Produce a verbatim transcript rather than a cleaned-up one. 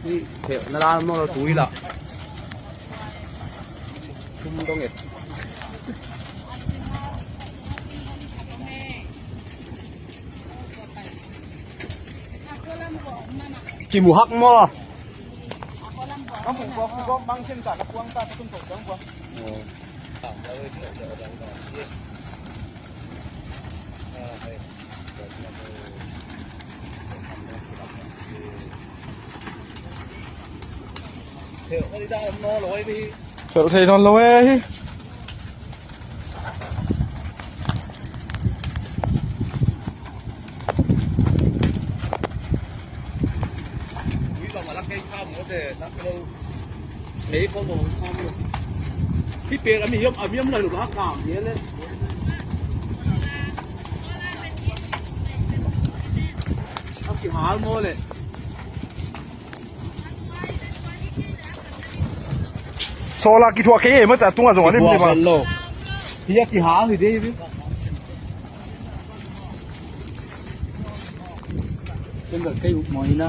Ni, na la mo lo tui la. Tum dong et. Kimu hak maw? Fel thei nawn lo e hi. Hih pen a mi hiam, a mi hiam lai lo la kam hiam le. A kihal maw le. Solar kithuah kei e, mate a tungah zong a lim lim a. Hi a kihal hi de hi. Ken bel kei uh maw hi na.